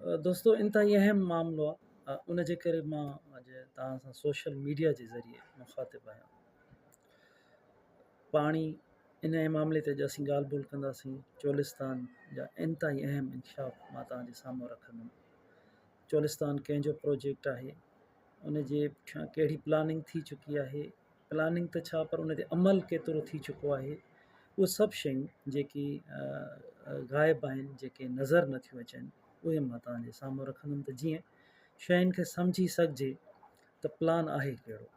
دوستو انتهائي اهم معاملو آهي ان جي ڪري مان اڄ توهان سان سوشل ميڊيا جي ذريعي مخاطب آهيان. پاڻي ان معاملي تي اڄ اسين ڳالهه ٻولهه ڪنداسين. چولستان جا انتهائي اهم انڪشاف مان توهان جي سامهون رکندم. چولستان ڪنهن جو پروجيڪٽ آهي، ان جي پٺيان ڪهڙي پلاننگ ٿي چڪي آهي، پلاننگ ته ڇا پر ان تي عمل ڪيترو ٿي چڪو آهي، اهي سڀ شيون جيڪي غائب آهن، جيڪي نظر نٿيون اچن، اهي مان توهان جي سامهون رکندم ته جيئن شين کي سمجهي سگهجي ته پلان آهي ڪهڙو،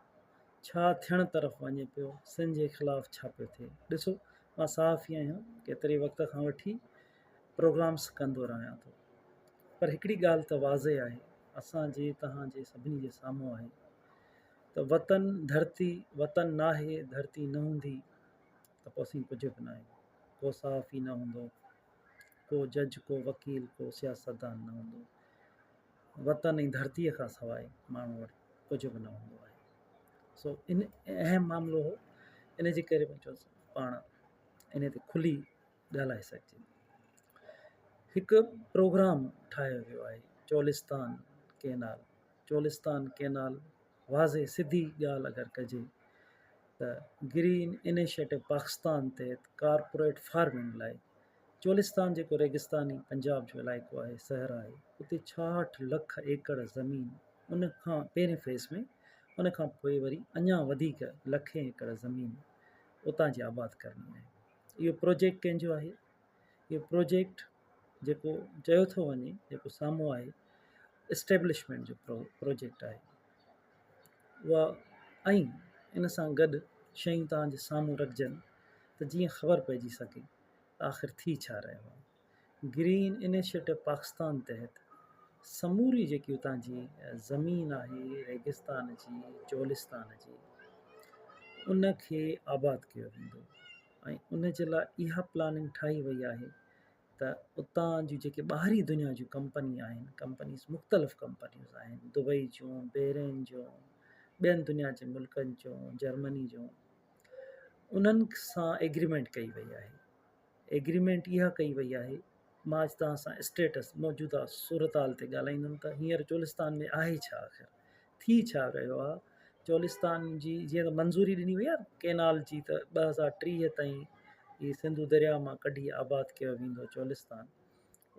ڇا ٿيڻ طرف وڃي پيو، سنڌ جي خلاف ڇا پيو ٿئي. ڏسو مان صحافي آهيان، ڪيتري وقت کان وٺي پروگرامس ڪندو رهيان ٿو، پر هڪڙي ڳالهه ته واضح آهي، اسان جي توهان جي سڀني جي سامهون آهي ته وطن ڌرتي وطن ناهي، ڌرتي نه هوندي ته پوء اسين ڪجهه به ناهيون، ڪو صحافي نه هوندو، ڪو جج، ڪو وڪيل، ڪو سياستدان نه هوندو. وطن ۽ ڌرتيء کان سواء ماڻهو وٽ ڪجهه به نه هوندو آهي. سو ان اهم معاملو هو، ان جي ڪري مون چيو پاڻ ان تي کلي ڳالهائي سگهجي. هڪ پروگرام ٺاهيو ويو آهي چولستان ڪينال، چولستان ڪينال واضح سڌي ڳالهه اگر ڪجي ته گرين انيشيٽو پاڪستان تحت ڪارپوريٽ فارمنگ لاء چولستان جيڪو ريگستاني پنجاب جو علائقو آهي، صحرا آهي، اتي 66 لک ايڪڙ زمين ان کان پهرين فيز ۾ ان کان پوء وري اڃا وڌيڪ لکين ايڪڙ زمين اتان جي آباد ڪرڻي آهي. اهو پروجيڪٽ ڪنهن جو آهي؟ اهو پروجيڪٽ جيڪو چيو ٿو وڃي جيڪو سامهون آهي اسٽيبلشمينٽ جو پروجيڪٽ آهي اها ۽ ان سان گڏ شيون توهان جي سامهون رکجن ته جيئن خبر پئجي سگهي ته آخر ٿي ڇا رهيو آهي. گرين انيشيٽو پاڪستان تحت سموري جيڪي اتان جي زمين آهي ريگستان جي چولستان جي ان کي آباد ڪيو ويندو ۽ ان جي لاء اها پلاننگ ٺاهي وئي آهي ته اتان جون جيڪي ٻاهرين دنيا جون ڪمپني آهن ڪمپنيز مختلف ڪمپنيز آهن دبئي جون بحرين جون ٻين دنيا جي ملڪن جون جرمني جون انهن سان ايگريمينٽ ڪئي وئي آهي ايگريمينٽ اها ڪئي وئي آهي مان اڄ توهان سان اسٽيٽس موجوده صورتحال تي ڳالهائيندم ته هينئر چولستان ۾ آهي ڇا آخر ٿي ڇا رهيو آهي چولستان جي جيئن ته منظوري ڏني وئي آهي ڪينال جي ته 2030 تائين هي سنڌو درياء مان ڪڍي آباد ڪيو ويندو چولستان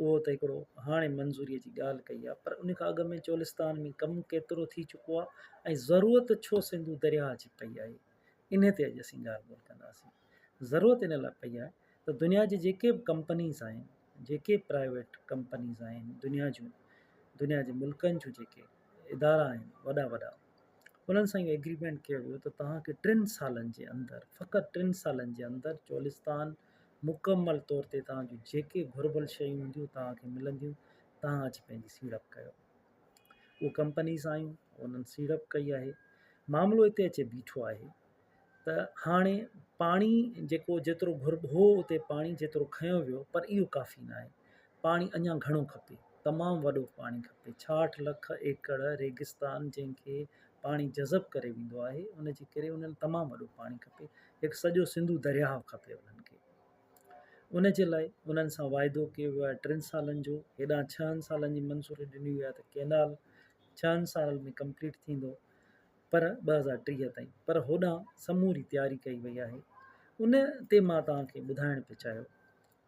اهو ته هڪڙو هاڻي منظوري جي ڳالهه ڪئي آهي پر ان کان اڳ ۾ چولستان ۾ ڪم ڪيترو ٿي چڪو آهي ۽ ضرورت ڇو سنڌو درياء جي پئي آهي ان تي اڄ اسين ڳالهه ٻولهه ڪنداسين ضرورت ان لاء پئي آهي ته دنيا جي جيڪي به ڪمپنيز آهن جيڪي پرائيويٽ ڪمپنيز آهن دنيا جون دنيا جي ملڪن جون جيڪي ادارا آهن وڏا وڏا انهن سان اهو ايگريمينٽ ڪيو ويو ته توهان کي ٽن سالن جي اندر فقط ٽن سالن جي اندر چولستان مڪمل طور تي توهان جون جيڪي گهربل شيون هونديون توهان کي ملنديون توهان اچي پنهنجي سيڙپ ڪيو اهو ڪمپنيز آيون انهن سيڙپ ڪئي آهي معاملو هتي اچي بيٺو آهي ته هاڻي پاڻي جيڪو جيترو گهرب هو اتي پاڻي جيترو کنيو ويو پر اهو ڪافي ناهي پاڻي اڃا گهڻو کپي تمام وڏو پاڻي کپي 66 لک ايڪڙ ريگستان جنهن کي پاڻي جذب ڪري ويندو آهي ان جي ڪري انهن تمام وڏو پاڻي کپي هڪ سڄو سنڌو درياهه کپي انهن کي ان جي لاء انهن سان واعدو ڪيو ويو آهي ٽن سالن جو هيڏانهن ڇهن سالن جي منظوري ڏني وئي آهي ته ڪينال ڇهن سالن ۾ ڪمپليٽ ٿيندو پر 2030 تائين پر هوڏانهن سموري تياري ڪئي وئي آهي ان تي مان توهان کي ٻڌائڻ پئي چاهيو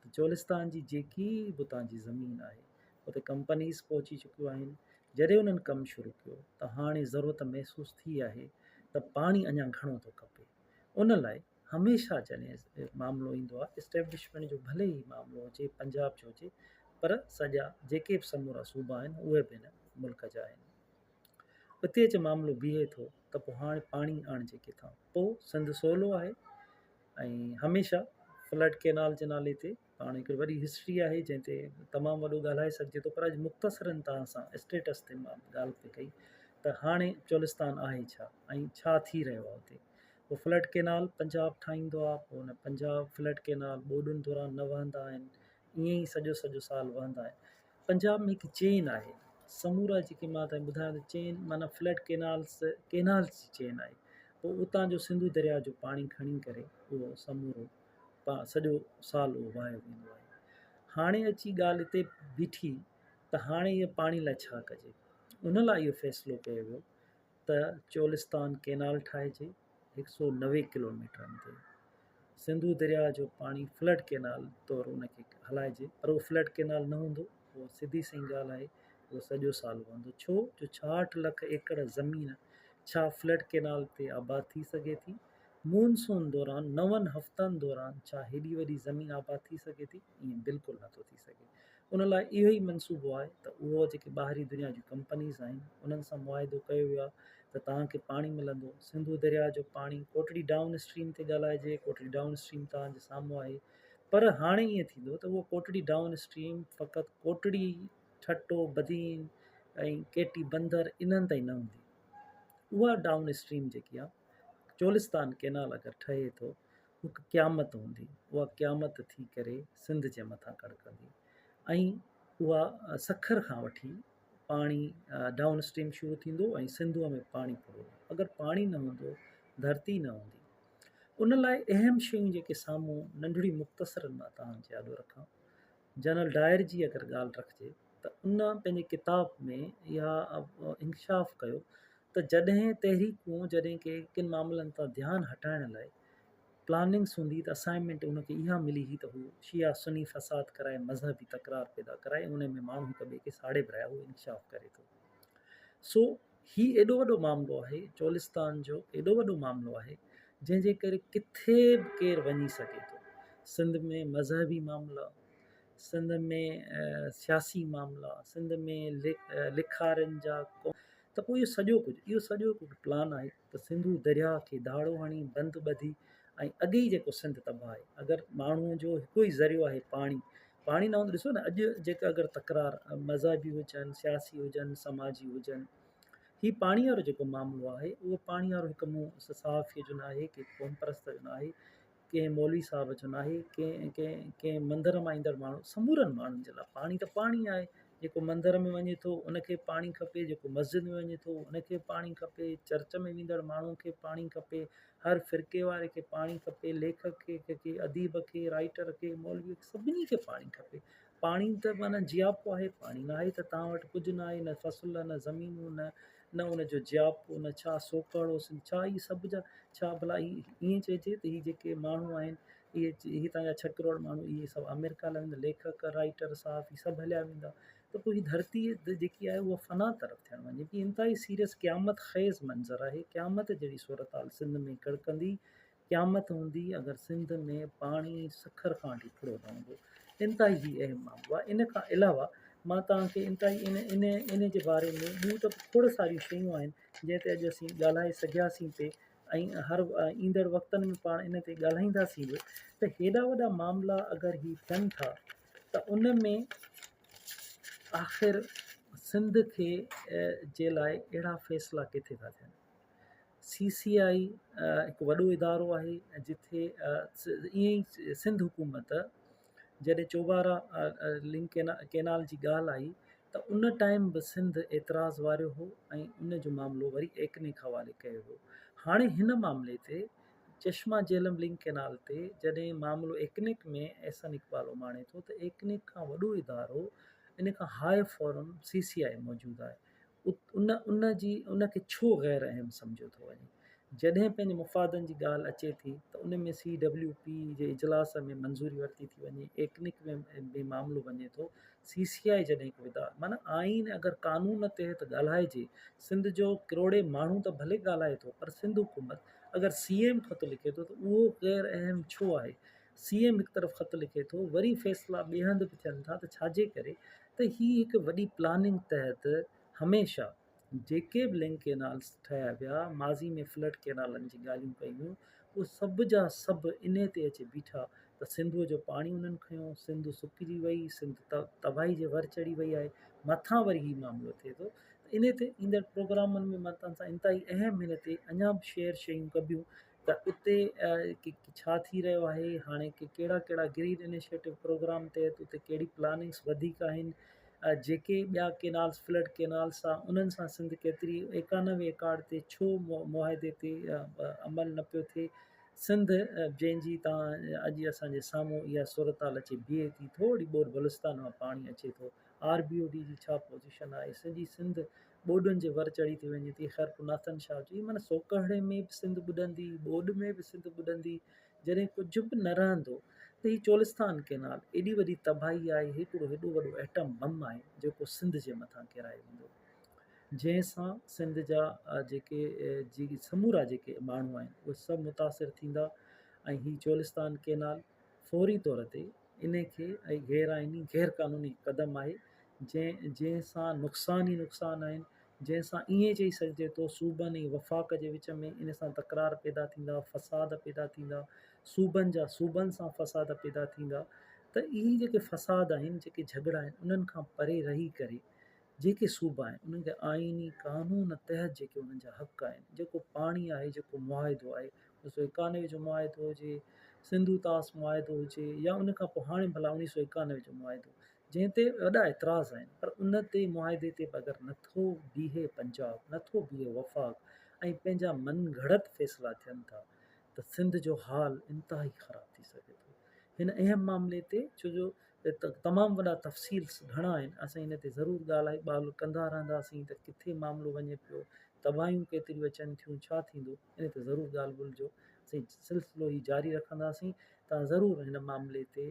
ته چولستان جي جيڪي به اتان جي زمين آهي اتي ڪمپنيز پهچي چڪيون آهن جڏهن انهن ڪم شروع ڪيو ته هاڻي ضرورت محسوس ٿي آهي ته پاڻي اڃا گهڻو ٿو کپي ان لاء هميشه جڏهن معاملو ايندو آهي اسٽيبلشمينٽ جو ڀلي ئي معاملو هجي پنجاب جو هجي پر سڄا جيڪي به سمورا صوبا آهن اهي به هن ملڪ جا آهن اتي اچي معاملو بيهي ٿو ته پوء هاڻي پاڻي آڻجي ڪٿان؟ پوء سنڌ سولو آهي ۽ هميشه فلڊ ڪينال جي نالي تي پاڻ هڪڙي وڏي هسٽري آهي جنهن تي تمام وڏو ڳالهائي سگهجي ٿو پر اڄ مختصرن توهان سان اسٽيٽس تي مان ڳالهه پئي ڪئي ته هاڻي چولستان آهي ڇا ۽ ڇا ٿي رهيو آهي اتي پوء فلڊ ڪينال پنجاب ٺاهيندو آهي پوء ان پنجاب فلڊ ڪينال ٻوڏن دوران نه وهندا آهن ائين ئي سڄو سڄو سال وهندا آهن پنجاب ۾ هڪ چين آهي سمورا جيڪي مان تنهن ٻڌايو ته چين معنيٰ فلڊ ڪينالس ڪينالس جي چين آهي پوء اتان جو سنڌو درياء جو پاڻي کڻي ڪري اهو سمورو سڄو سال اهو وهايو ويندو آهي هاڻي اچي ڳالهه هتي بيٺي ته هاڻي اهو پاڻي لاء ڇا ڪجي؟ ان لاء اهو فيصلو ڪيو ويو ته چولستان ڪينال ٺاهجي هڪ سو 90 ڪلوميٽرن تي سنڌو درياء جو پاڻي فلڊ ڪينال طور ان کي هلائجي، پر اهو فلڊ ڪينال نه هوندو، اهو سڌي سئين ڳالهه آهي، اهو سڄو سال وهندو. ڇو جو 66 لک ايڪڙ زمين ڇا فلڊ ڪينال تي آباد ٿي سگهي ٿي؟ مون سون دوران نون هفتن دوران ڇا هيڏي وڏي زمين آباد ٿي سگهي ٿي؟ ائين بلڪل نٿو ٿي سگهي. ان لاء اهو ئي منصوبو آهي ته اهو جيڪي ٻاهرين دنيا جون ڪمپنيز آهن انهن سان معاهدو ڪيو ويو آهي ته توهان کي پاڻي ملندو. سنڌو درياء جو پاڻي ڪوٽڙي ڊائون اسٽريم تي ڳالهائجي، ڪوٽڙي ڊائون اسٽريم توهان جي سامهون آهي، پر هاڻي ائين ٿيندو ته اهو ڪوٽڙي ڊائون اسٽريم فقط ڪوٽڙي، ٺٽو، بدين ۽ ڪيٽي بندر انهن تائين نه هوندي. اها ڊائون اسٽريم جيڪي آهي چولستان ڪينال اگر ٺهي ٿو هڪ قيامت هوندي، اها قيامت ٿي ڪري سنڌ جي مٿان ڪڙڪندي ۽ اها سکر کان وٺي پاڻي ڊائون اسٽريم شروع ٿيندو ۽ سنڌوء ۾ پاڻي پورو اگر پاڻي نه هوندو ڌرتي نه هوندي. ان لاء اهم شيون جيڪي سامهون ننڍڙي مختصرن مان توهان جي آڏو رکان. جنرل ڊائر جي اگر ڳالهه رکجي ته ان پنهنجي ڪتاب ۾ اها انڪشاف ڪيو ته جڏهن تحريڪون جڏهن ڪي ڪن معاملن تان ڌيان هٽائڻ لاء پلاننگس هوندي ته اسائنمينٽ ان کي اها ملي هئي ته هو شيعا سني فساد ڪرائي مذهبي تڪرار پيدا ڪرائي ان ۾ ماڻهو هڪ ٻئي کي ساڙي به رهيا هو انڪشاف ڪري ٿو. سو هي ايڏو وڏو معاملو آهي چولستان جو ايڏو وڏو معاملو آهي جنهن جي ڪري ڪٿي به ڪير وڃي سگهي ٿو. سنڌ ۾ مذهبي معاملا، سنڌ ۾ سياسي معاملا، سنڌ ۾ لکارين جا ته پوء اهو سڄو ڪجهه اهو سڄو هڪ پلان آهي ته سنڌو درياهه کي ڌاڙو هڻي بند ٻڌي ۽ اڳي ئي جيڪو سنڌ تباهه آهي اگر ماڻهوء جو هڪ ئي ذريعو آهي پاڻي، پاڻي نه هوندو ڏسو نه اڄ جيڪا اگر تڪرار مذهبي هجن سياسي هجن سماجي هجن هي پاڻي وارو جيڪو معاملو آهي اهو پاڻي وارو هڪ مون صحافي جو نه آهي ڪي قومپرست جو نه آهي ڪنهن مولوي صاحب جو ناهي، ڪنهن ڪنهن ڪنهن مندر مان ايندڙ ماڻهو، سمورن ماڻهن جي لاء پاڻي ته پاڻي آهي. جيڪو مندر ۾ وڃي ٿو ان کي پاڻي کپي، جيڪو مسجد ۾ وڃي ٿو ان کي پاڻي کپي، چرچ ۾ ويندڙ ماڻهو کي پاڻي کپي، هر فرقي واري کي پاڻي کپي، ليکڪ کي، اديب کي، رائيٽر کي، مولوي کي، سڀني کي پاڻي کپي. پاڻي ته معنيٰ جياپو آهي، پاڻي ناهي ته توهان وٽ ڪجهه ناهي، نه فصل، نه زمينون، نه نه ان جو جياپو، نه ڇا سوڪهڙو، ڇا اهي سڀ جا ڇا ڀلا ائين چئجي ته هي جيڪي ماڻهو آهن اهي هتان جا ڇهه ڪروڙ ماڻهو اهي سڀ آمريڪا هليا ويندا، ليکڪ، رائيٽر، صحافي سڀ هليا ويندا ته پوء هي ڌرتي جيڪي آهي اها فنا طرف ٿيڻ وڃي ٿي. انتهائي سيريس قيامت خيز منظر آهي، قيامت جهڙي صورتحال سنڌ ۾ ڪڙڪندي قيامت هوندي اگر سنڌ ۾ پاڻي سکر کان وٺي ڦڙو نه هوندو. انتهائي هي اهم معاملو آهي. ان کان علاوه مان توهان کي انتهائي ان ان ان جي باري ۾ ٻيون ته کوڙ ساريون شيون آهن جنهن تي اڄ اسين ڳالهائي سگهياسين پي ۽ هر ايندڙ وقتن ۾ پاڻ ان تي ڳالهائينداسين به ته هيڏا وڏا معاملا اگر هي ٿين ٿا ته ان ۾ آخر سنڌ کي جي لاء اهڙا فيصلا ڪٿي ٿا ٿين. سي سي آء هڪ وڏو ادارو آهي جتي ائين ئي سنڌ حڪومت جڏهن چوبارا لنڪ ڪينال جي ڳالهه آئي ته ان ٽائيم به سنڌ اعتراض واريو هو ۽ ان جو معاملو وري ايڪنڪ حوالي ڪيو ويو. هاڻي هن معاملي تي چشما جهلم لنڪ ڪينال تي جڏهن معاملو ايڪنڪ ۾ احسن اقبال اماڻي ٿو ته ايڪنڪ کان وڏو ادارو ان کان هاء فورم سي سي آء موجود آهي ان ان جي ان کي ڇو غير اهم سمجهيو ٿو وڃي؟ جڏهن پنهنجي مفادن جي ڳالهه اچي ٿي ته ان ۾ سي ڊبليو پي جي اجلاس ۾ منظوري ورتي ٿي وڃي، ايڪنڪ ۾ به معاملو وڃي ٿو، سي سي آء جڏهن هڪ ودا معنيٰ آئين اگر قانون تحت ڳالهائجي، سنڌ جو ڪروڙين ماڻهو ته ڀلي ڳالهائي ٿو پر سنڌ حڪومت اگر سي ايم خط لکي ٿو ته اهو غير اهم ڇو آهي؟ سي ايم هڪ طرف خط لکي ٿو وري فيصلا ٻئي هنڌ به ٿين ٿا ته ڇاجي ڪري ته هي هڪ وڏي پلاننگ تحت هميشه جيڪي به لنڪ ڪينالز ٺاهيا ويا ماضي ۾ فلڊ ڪينالن جي ڳالهيون ڪيون ويون اهي سڀ جا سڀ انهي تي اچي بيٺا ته سنڌوء جو پاڻي انهن کنيو سنڌ سڪجي وئي سنڌ تباهي جي ور چڙهي وئي آهي مٿان وري هي معاملو ٿئي ٿو ته انهي تي ايندڙ پروگرامن ۾ مان توهان سان انتهائي اهم هن تي اڃا به شيئر شيون ڪبيون ته اتي ڇا ٿي رهيو آهي هاڻي ڪهڙا ڪهڙا گرين انيشيٽو پروگرام تحت اتي ڪهڙي پلاننگس وڌيڪ آهن جيڪي ٻيا ڪينالس فلڊ ڪينالس آ انهن سان سنڌ ڪيتري 91 ايڪاڙ تي ڇو معاهدي تي عمل نه پيو ٿئي سنڌ جنهن جي تان اڄ اسان جي سامهون اها صورتحال اچي بيهي ٿي ٿوري ٻور بلوچستان مان پاڻي اچي ٿو. آر بي او ڊي جي ڇا پوزيشن آهي، سڄي سنڌ ٻوڏن جي ور چڙهي ٿي وڃي ٿي، خيرپور ناٿن شاهه جي معنيٰ سوڪهڙي ۾ به سنڌ ٻڏندي، ٻوڏ ۾ به سنڌ ٻڏندي، جڏهن ڪجهه به نه رهندو ته هي چولستان ڪينال ايڏي وڏي تباهي آهي، هڪڙو هيڏو وڏو ايٽم بم آهي جيڪو سنڌ جي مٿان ڪيرايو ويندو، جنهن سان سنڌ جا جيڪي جي سمورا جيڪي ماڻهو آهن اهي سڀ متاثر ٿيندا ۽ هي چولستان ڪينال فوري طور تي ان کي غير آئيني غير قانوني قدم آهي جنهن جنهن سان نقصان ئي نقصان آهن جنهن سان ائين چئي سگهجي ٿو صوبن ۽ وفاق جي وچ ۾ ان سان تڪرار پيدا ٿيندا فساد پيدا ٿيندا صوبن جا صوبن سان فساد پيدا ٿيندا ته اهي جيڪي فساد آهن جيڪي جهڳڙا آهن انهن کان پري رهي ڪري جيڪي صوبا آهن انهن کي آئيني قانون تحت جيڪي انهن جا حق آهن جيڪو پاڻي آهي جيڪو معاهدو آهي اڻويهه سو ايڪانوي جو معاهدو هجي سنڌو طاس معاهدو هجي يا ان کان پوء هاڻي ڀلا اڻويهه سو ايڪانوي جو معاهدو جنهن تي وڏا اعتراض آهن پر ان تي معاهدي تي به اگر نٿو بيهي پنجاب نٿو بيهي وفاق ۽ پنهنجا من گهڙت فيصلا ٿين ٿا ته سنڌ جو حال انتهائي خراب ٿي سگهي ٿو هن اهم معاملي تي ڇو جو تمام وڏا تفصيل گهڻا آهن اسان ان تي ضرور ڳالهائي ٻالهه ڪندا رهنداسين ته ڪٿي معاملو وڃي پيو تباهيون ڪيتريون اچن ٿيون ڇا ٿيندو ان تي ضرور ڳالهه ٻولهه جو اسين سلسلو هي جاري رکنداسين تان ضرور هن معاملي تي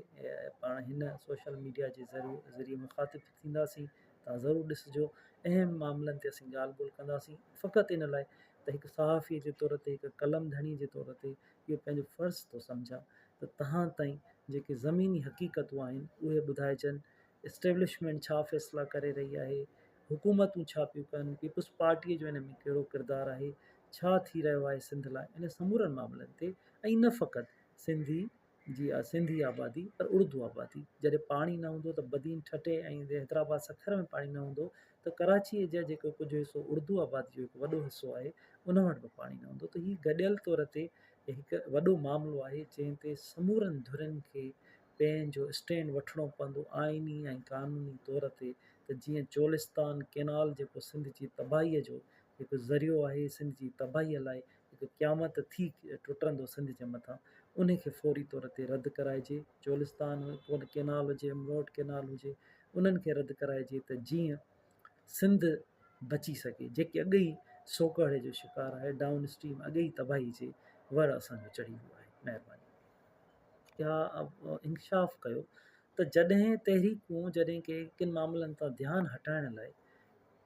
پاڻ هن سوشل ميڊيا جي ذريعي مخاطب ٿينداسين تان ضرور ڏسجو اهم معاملن تي اسين ڳالهه ٻولهه ڪنداسين فقط ان لاء ته هڪ صحافي جي طور تي هڪ قلم ڌڻي جي طور تي اهو پنهنجو فرض ٿو سمجهان ته تهان تائين جيڪي زميني حقيقتون آهن اهي ٻڌائجن اسٽيبلشمينٽ ڇا فيصلا ڪري رهي آهي حڪومتون ڇا پيون ڪن پيپلز پارٽيء جو ان ۾ ڪهڙو ڪردار آهي ڇا ٿي رهيو آهي سنڌ لاء ان سمورن معاملن تي ۽ نه فقط سنڌي جي سنڌي آبادي پر اردو آبادي جڏهن پاڻي نه هوندو ته بدين ٺٽي ۽ حيدرآباد سکر ۾ پاڻي نه هوندو ته ڪراچيء جا جيڪو ڪجهه حصو اردو آبادي جو هڪ وڏو حصو آهي ان وٽ به پاڻي نه هوندو ته هي گڏيل طور تي هڪ وڏو معاملو آهي جنهن تي سمورن ڌرين کي پنهنجو اسٽينڊ وٺڻو پوندو آئيني ۽ قانوني طور تي ته جيئن چولستان ڪينال جيڪو سنڌ جي تباهيء جو هڪ ذريعو آهي سنڌ جي تباهيء لاء هڪ قيامت ٿي ٽٽندو سنڌ جي مٿان ان کي فوري طور تي رد ڪرائجي چولستان ڪينال هجي امروٽ ڪينال هجي انهن کي رد ڪرائجي ته جيئن سنڌ بچي سگهي جيڪي اڳ ئي سوڪهڙي جو شڪار آهي ڊائون اسٽريم اڳ ئي تباهي جي ور اسان جو چڙهي ويو آهي مهرباني. اها انڪشاف ڪيو ته جڏهن تحريڪون جڏهن ڪي ڪن معاملن تان ڌيان هٽائڻ لاء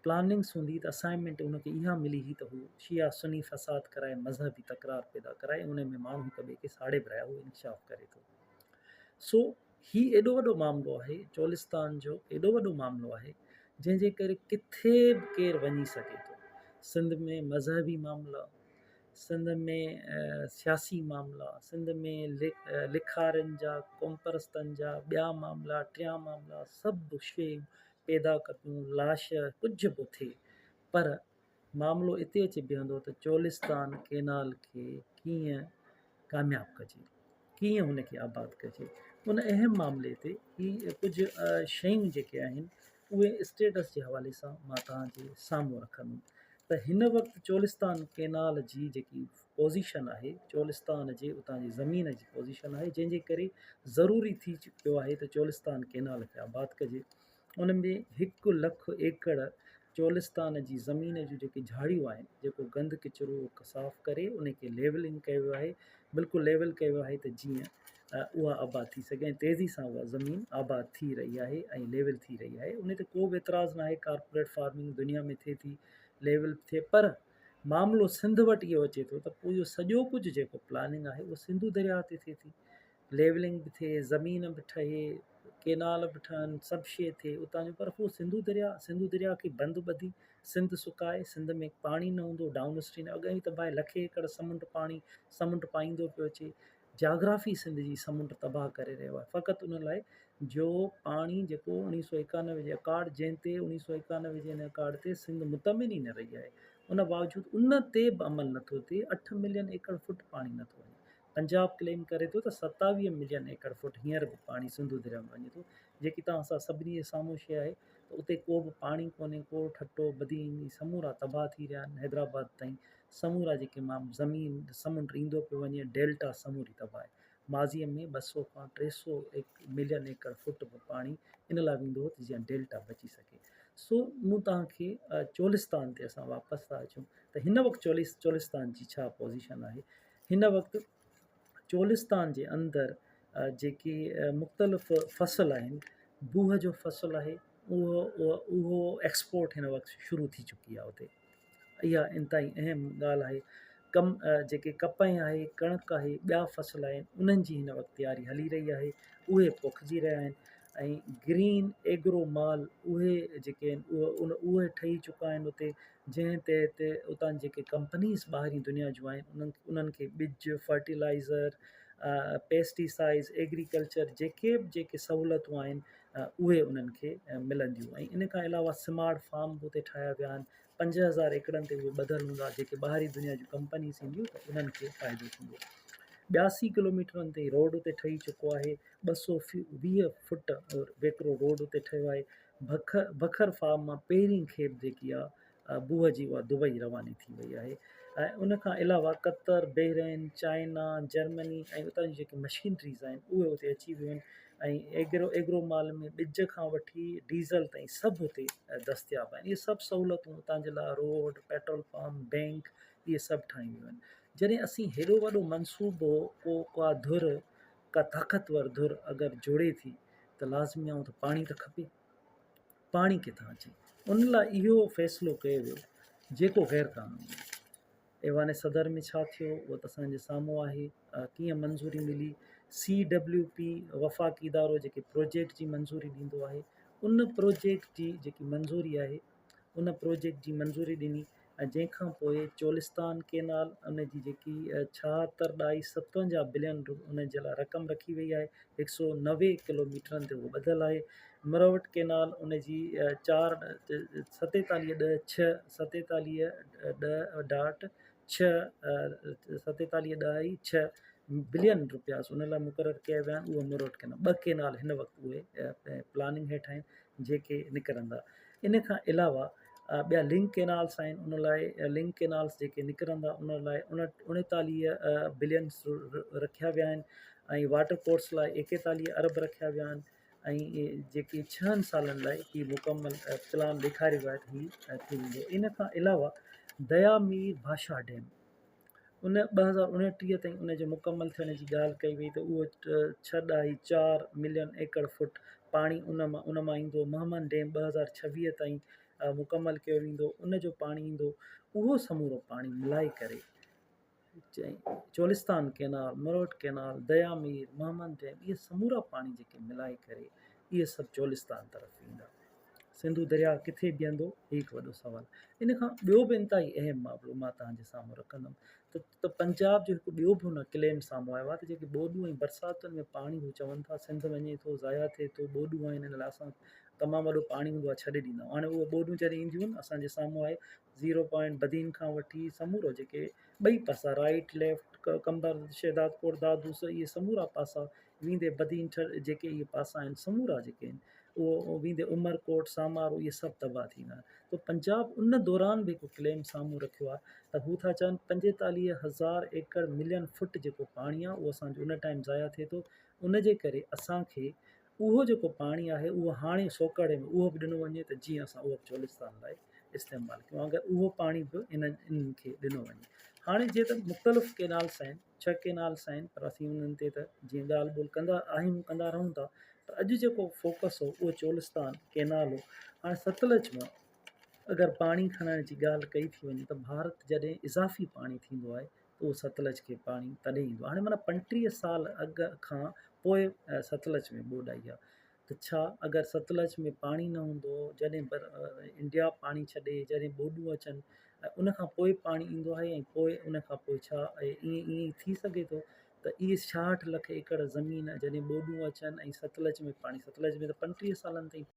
پلاننگس هوندي ته اسائنمينٽ ان کي اها ملي هئي ته هو شيعا سني فساد ڪرائي مذهبي تڪرار پيدا ڪرائي ان ۾ ماڻهو هڪ ٻئي کي ساڙي به رهيا هو انڪشاف ڪري ٿو سو هي ايڏو وڏو معاملو آهي چولستان جو ايڏو وڏو معاملو آهي جنهن جي ڪري ڪٿي به ڪير وڃي سگهي ٿو سنڌ ۾ مذهبي معاملا سنڌ ۾ سياسي معاملا، سنڌ ۾ لکارين جا، قومپرستن جا ٻيا معاملا، ٽيان معاملا سڀ شيون پيدا ڪبيون، لاش ڪجهه به ٿئي پر معاملو اتي اچي بيهندو ته چولستان ڪينال کي ڪيئن ڪامياب ڪجي، ڪيئن هن کي آباد ڪجي، ان اهم معاملي تي هي ڪجهه شيون جيڪي آهن اهي اسٽيٽس جي حوالي سان مان توهان جي سامهون رکندم ته هن وقت چولستان ڪينال جي جيڪي پوزيشن آهي چولستان جي اتان جي زمين جي پوزيشن آهي جنهن جي ڪري ضروري ٿي چڪيو آهي ته چولستان ڪينال کي آباد ڪجي ان ۾ هڪ لک ايڪڙ چولستان جي زمين جون جيڪي جھاڙيون آهن جيڪو گند ڪچرو صاف ڪري ان کي ليولنگ ڪيو ويو آهي بلڪل ليول ڪيو ويو آهي ته جيئن اها آباد ٿي سگهي ۽ تيزي سان اها زمين آباد ٿي رهي آهي ۽ ليول ٿي رهي آهي ان تي ڪو به اعتراض ناهي ڪارپوريٽ فارمنگ دنيا ۾ ٿئي ٿي ليول ٿئي پر معاملو سنڌ وٽ اهو اچي ٿو ته پوء اهو سڄو ڪجهه جيڪو پلاننگ آهي اهو سنڌو درياهه تي ٿئي ٿي ليولنگ به ٿئي زمين به ٺهي ڪينال به ٺهن سڀ شيء ٿئي اتان جو پر هو سنڌو درياء سنڌو درياء کي بند ٻڌي سنڌ سڪائي سنڌ ۾ پاڻي نه هوندو ڊائون اسٽريم اڳ ئي تباهي لکين ايڪڙ سمنڊ پاڻي سمنڊ پائيندو پيو اچي جاگرافي سنڌ جي سمنڊ تباهه ڪري رهيو آهي فقط ان لاء جو پاڻي جيڪو اوڻيهه سو ايڪانوي جي اڪارڊ جنهن تي اوڻيهه سو ايڪانوي جي ان اڪارڊ تي سنڌ مطمئن ئي نه رهي آهي ان باوجود ان تي به عمل نٿو ٿئي اٺ ملين ايڪڙ فٽ پاڻي نٿو وڃي پنجاب ڪليم ڪري ٿو ته 27 ملين ايڪڙ فوٽ هينئر به پاڻي سنڌو درياء ۾ وڃي ٿو، جيڪي توهان سان سڀني جي سامهون شيء آهي ته اتي ڪو به پاڻي ڪونهي، ڪو ٺٽو، بدين هي سمورا تباهه ٿي رهيا آهن، حيدرآباد تائين سمورا جيڪي مان زمين سمنڊ ايندو پيو وڃي ڊيلٽا سموري تباهه آهي. ماضيء ۾ 200 کان 300 ملين ايڪڙ فوٽ به پاڻي ان لاء ويندو هو ته جيئن ڊيلٽا بچي سگهي. سو مون توهان کي چولستان تي اسان واپس ٿا اچون ته هن وقت چولستان جي ڇا پوزيشن آهي. هن وقت چولستان جي اندر جيڪي مختلف فصل آهن، بوهه جو فصل آهي، اهو اهو ايڪسپورٽ هن وقت شروع ٿي چڪي آهي اتي. اها انتهائي اهم ڳالهه آهي. ڪم جيڪي ڪپهه آهي، ڪڻڪ آهي، ٻيا فصل آهن، انهن جي هن وقت تياري هلي رهي آهي، اهي پوکجي رهيا آهن ۽ گرين ايگرو مال اهي جيڪي آهن اهي ٺهي چڪا آهن اتي، جنهن تحت اتان جيڪي ڪمپنيز ٻاهرين دنيا جون آهن انهن کي ٻج، فرٽيلائزر، پيسٽيسائز، ايگريڪلچر جيڪي به جيڪي سهولتون آهن اهي انهن کي ملنديون ۽ ان کان علاوه سمارٽ فارم به اتي ٺاهيا ويا آهن. 5000 ايڪڙن تي اهي ٻڌل هوندا، جيڪي ٻاهرين دنيا جون ڪمپنيز اينديون ته انهن کي فائدو ٿيندو. 82 ڪلوميٽرن تي روڊ اتي ٺهي چڪو آهي. 220 فٽ ويڪرو روڊ اتي ٺهيو آهي. بکر فارم مان پهرين کيپ جيڪي آ بوهه جي اها دبئي رواني ٿي وئي آهي ۽ ان کان علاوه قطر، بحرين، چائنا، جرمني ۽ اتان جون جيڪي مشينريز آهن اهي اتي اچي ويون آهن ۽ ايگرو ايگرو مال ۾ ٻج کان وٺي ڊيزل تائين سڀ اتي دستياب آهن. اهي سڀ سهولتون اتان جي لاء روڊ، پيٽرول پمپ، بينڪ اهي سڀ ٺاهيون ويون آهن. جڏهن اسين هيڏو وڏو منصوبو ڪو ڪا ڌر ڪا طاقتور ڌر اگر جوڙي ٿي ته لازمي آهي ته پاڻي ته کپي. پاڻي ڪٿان اچي؟ ان لاء اهو فيصلو ڪيو ويو جيڪو غير قانوني هو. ايوان صدر ۾ ڇا ٿيو اهو ته اسان جي سامهون آهي. ڪيئن منظوري ملي؟ سي ڊبليو پي وفاقي ادارو جيڪي پروجيڪٽ جي منظوري ڏيندو آهي ان پروجيڪٽ جي جيڪي منظوري آهي ان پروجيڪٽ جي منظوري ڏني ۽ جنهن کان پوء چولستان ڪينال ان جي جيڪي ڇاهتر ڏهائي ستونجاهه بلين ان جي لاء رقم رکي وئي آهي 190 ڪلوميٽرن تي اهو ٻڌل آهي. مروٽ ڪينال ان جي چار ستيتاليهه ڏهه ڇهه ستيتاليهه ڏهه ڊاٽ ڇهه ستيتاليهه ڏهائي ڇهه بلين روپيا ان لاء مقرر ڪيا ويا آهن. اهو مروٽ ڪينال ٻه ڪينال هن وقت اهي پلاننگ هيٺ آهن جيڪي نڪرندا. ان کان علاوه ٻيا لنڪ ڪينالس آهن ان لاء لنڪ ڪينالس جيڪي نڪرندا ان لاء 39 بلين رکيا ويا آهن ۽ واٽر ڪورس لاء 41 ارب رکيا ويا آهن ۽ جيڪي ڇهن سالن لاء هي مڪمل پلان ڏيکاريو ويو آهي ته هي ٿي ويندو. ان کان علاوه ديا مير ڀاشا ڊيم ان 2029 تائين ان جي مڪمل ٿيڻ جي ڳالهه ڪئي وئي ته اهو ڇهه ڏهائي چار ملين ايڪڙ فوٽ پاڻي ان مان ان مان ايندو. مهمند ڊيم 2026 تائين مڪمل ڪيو ويندو، ان جو پاڻي ايندو. اهو سمورو پاڻي ملائي ڪري Cholistan canal, Marot canal, Diamer, Mohmand dam اهي سمورا پاڻي جيڪي ملائي ڪري اهي سڀ چولستان طرف ويندا. سنڌو درياء ڪٿي بيهندو هي هڪ وڏو سوال. ان کان ٻيو به انتهائي اهم معاملو مان توهان جي سامهون رکندم ته پنجاب جو هڪ ٻيو به هن ڪليم سامهون آيو آهي ته جيڪي ٻوڏون ۽ برساتن ۾ پاڻي هو چون ٿا سنڌ وڃي ٿو ضايع ٿئي ٿو ٻوڏون آهن ان لاء اسان تمام وڏو پاڻي هوندو آهي ڇڏي ڏيندا آهيون هاڻي اهي ٻوڏون جڏهن اينديون آهن اسان جي سامهون آهي زيرو پوائنٽ بدين کان وٺي سمورو جيڪي ٻئي پاسا رائيٽ ليفٽ قمبر شهدادڪوٽ دادو اهي سمورا پاسا ويندي بدين ٺر جيڪي اهي پاسا آهن سمورا جيڪي آهن اهو ويندي عمرڪوٽ سامارو اهي سڀ تباهه ٿي ويا ته پنجاب ان دوران به هڪ ڪليم سامهون رکيو آهي ته هو ٿا چون 45 هزار ايڪڙ ملين فٽ جيڪو پاڻي آهي اهو اسانجو ان ٽائيم ضايع ٿئي ٿو ان جي ڪري اسانکي اهو جيڪو پاڻي آهي اهو هاڻي سوڪهڙي ۾ اهو به ڏنو وڃي ته جيئن اسان اهو به چولستان لاء استعمال ڪيون اگر اهو پاڻي به انهن کي ڏنو وڃي هاڻي جيئن ته مختلف ڪينالس آهن ڇهه ڪينالس آهن پر اسين انهن تي ته جيئن ڳالهه ٻولهه ڪندا آهيون ڪندا رهون ٿا پر اڄ جيڪو فوڪس هو اهو چولستان ڪينال هو هاڻي ستلج مان اگر پاڻي کڻڻ جي ڳالهه ڪئي ٿي وڃي ته ڀارت جڏهن اضافي پاڻي ٿيندو آهي اهو ستلج کي پاڻي تڏهن ايندو آهي. هاڻي معنيٰ 35 سال اڳ کان پوء ستلج ۾ ٻوڏ آئي آهي ته ڇا اگر ستلج ۾ پاڻي نه هوندو جڏهن انڊيا پاڻي ڇڏي جڏهن ٻوڏون اچن ۽ ان کان پوء پاڻي ايندو آهي ۽ پوء ان کان پوء ڇا ائين ائين ٿي سگهي ٿو ته اهي 66 لک ايڪڙ زمين جڏهن ٻوڏون اچن ۽ ستلج ۾ پاڻي ستلج ۾ ته 35 سالن تائين.